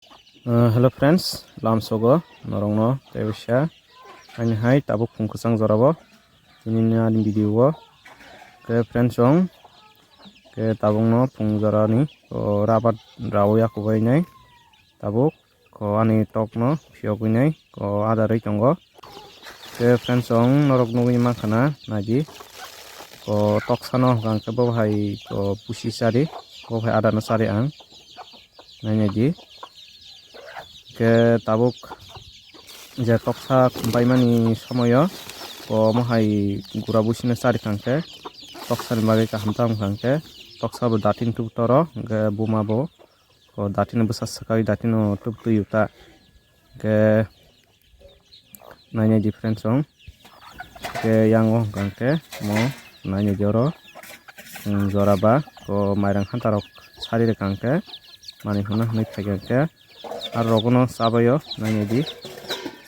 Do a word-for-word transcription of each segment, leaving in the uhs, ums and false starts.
Uh, hello friends, lamsogo norokno tei bisa ani hai tabuk phung kwchang jorabo tini ani video o. Ke friends, ong ke tabukno phung jorani o rabat rawi akubai nai tabuk ko ani tokno phiyogwi nai ko adarwi tongo. Ke friends, ong norok nugwi mankha na naidi ko toksano hwnkha khe bo hai ko pusi chari, bo hai adano chari ang. Nainai di. Ke tabuk je toksa khumbaimani somoyo, ko mohai gura busino chari kangkhe, toksani bagwi kaham tamo kangkhe, toksa bo datin tubtoro, hwnkhe buma bo, ko datino bwsa swkagwi datino tubtwi uta. Hwnkhe nainai di friends, ong ke yang o hwnkha khe mo nainai di oro, um, jora ba ko mairang hanta rok sari rwkha khe manwi hwnna hwnwi phaikha khe aro rok no chabaio nainai di.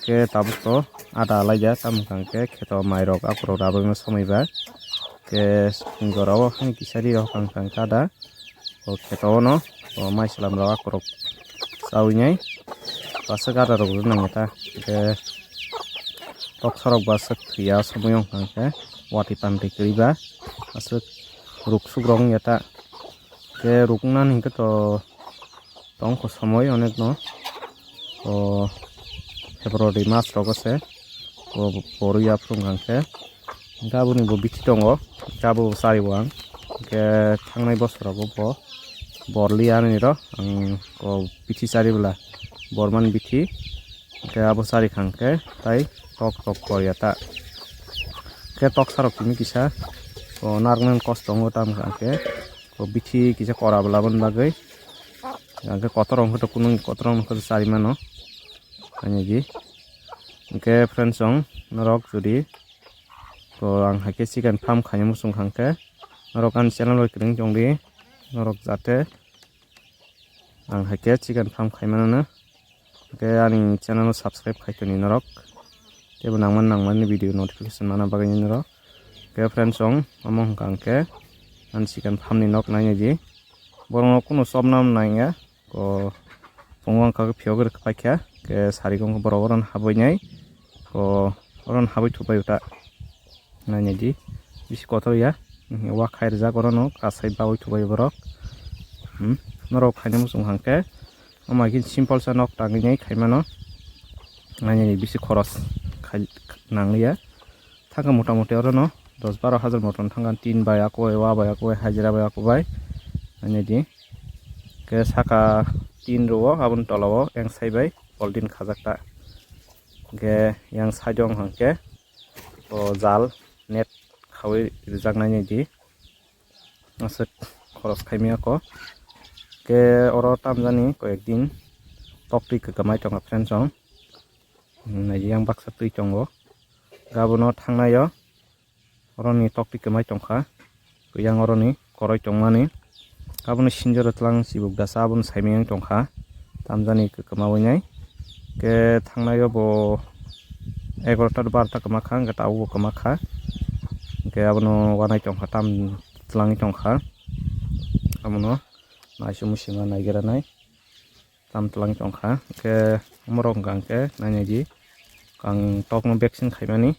Ke tabuk to ada alaida tamo hwnkha khe kheto mai rok akorok rabaima somoi ba ke phung jora o hani kisa ri rok hwnkha khe ada. O kheto ono o mai slam rok akorok chawi nai bwswk ada rok rw nang ta. Hwnkhe toksa rok bwswk thwiya somoi wngkha hwnkhe watwi pantwi kwrwi ba aswk ruk suk rok wngya ta. Hwnkhe ruk wngnani hwnkhe to tongkho somoi onek no o February mas rogo se o borwi aphuru wngkha hwnkhe. Hwnkhe aboni bo bithi tongo, hwnkhe abo bo chari bo ang. Hwnkhe thangnai bosorogo bo bor li ani ro ang ko bithi chari bwla bormani bithi. Hwnkhe abo chari kha hwnkhe tai tok tok kor ya ta. Hwnkhe toksa rok tini kisa o narwknani kosto wngo tamo hwnkhe ko bithi kisa kora bwla boni bagwi. Hwnkhe kotor rok hwnkhe to kunung kotor rok hwnkhe chari mano. Ani di. Hwnkhe friends, ong norok jodi ko ang hai khe chicken farm khaina muchung kha hwnkhe norok ani channel bai kwrwng tong di, norok jate ang hai khe chicken farm khai mano hwnkhe ani channel o subscribe khai toni norok, teibo nangmani nangmani video notification mana bagwi norok. Hwnkhe friends, ong omo hwnkha hwnkhe ani chicken farm ni nok nainai di, borok no kunu chopna nangya. Ko phungo wngkha khe phiyok rwk paikha, ke sari khe borok oro habwi nai, ko oro habwi thupai uta. Nainai di, bisi kotor ya, wa khai rijak oro no, kasai bawi thupai borok. Hmm, norok khaina muchung hwnkhe, omo hai khe simple sa nok tangwi nai khai mano. Nainai di, bisi khoros khai nang ya. Thangkha mota moti oro no dos baro hajar motom thangkha, tin bai ako bai, wa bai ako bai, hajira bai ako bai. Ani di. Ke saka tin rwo, aboni tola o yang sai bai polythene khajak ta. Ke yang side o hwnkha khe o jal net khawi rijak nai di. Aswk khoros khai maya ko. Ke oro tamjani koyek din toktwi kwkamai tongkha friends, ong. Nai yang baksa twi tongo. Abono thangnai o. Oroni toktwi kwmai tongkha, yang oroni koroi tongmani. Abono sinjoro tlang chibuk dasa abono saimiyang tongkha, tamjani kwmawi nai. Ke thangnai o bo egarota barota kwma kha, hwnkhe tabuk bo kwma kha. Hwnkhe abono wanai tongkha, tam tlangwi tongkha. Abono naisuk muchungma naigeranai, tam tlangwi tongkha. Hwnkhe omorok hwnkha hwnkhe nainai di, ang tokno vaccine khaimani.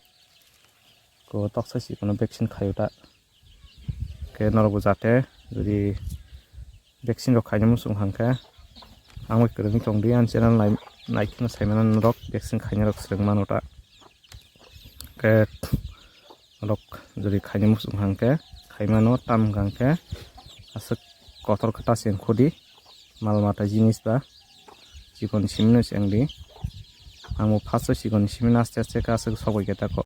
Ko toksa si kono vaccine khayo ta. Ke norok bo jate jodi vaccine rok khaina muchung hwnkhe ang bai kwrwngwi tong di, ani channel nai, naikheno saimano norok vaccine khaina rok swrwng mano ta. Ke norok jodi khaina muchung hwnkhe khaimano, tam hwnkhe aswk kotor khe ta se wngkho di. Mal mata jinis ba chikon simino se wng di. Ang bo first o chikon simino aste aste khe aswk sogwi khe ta ko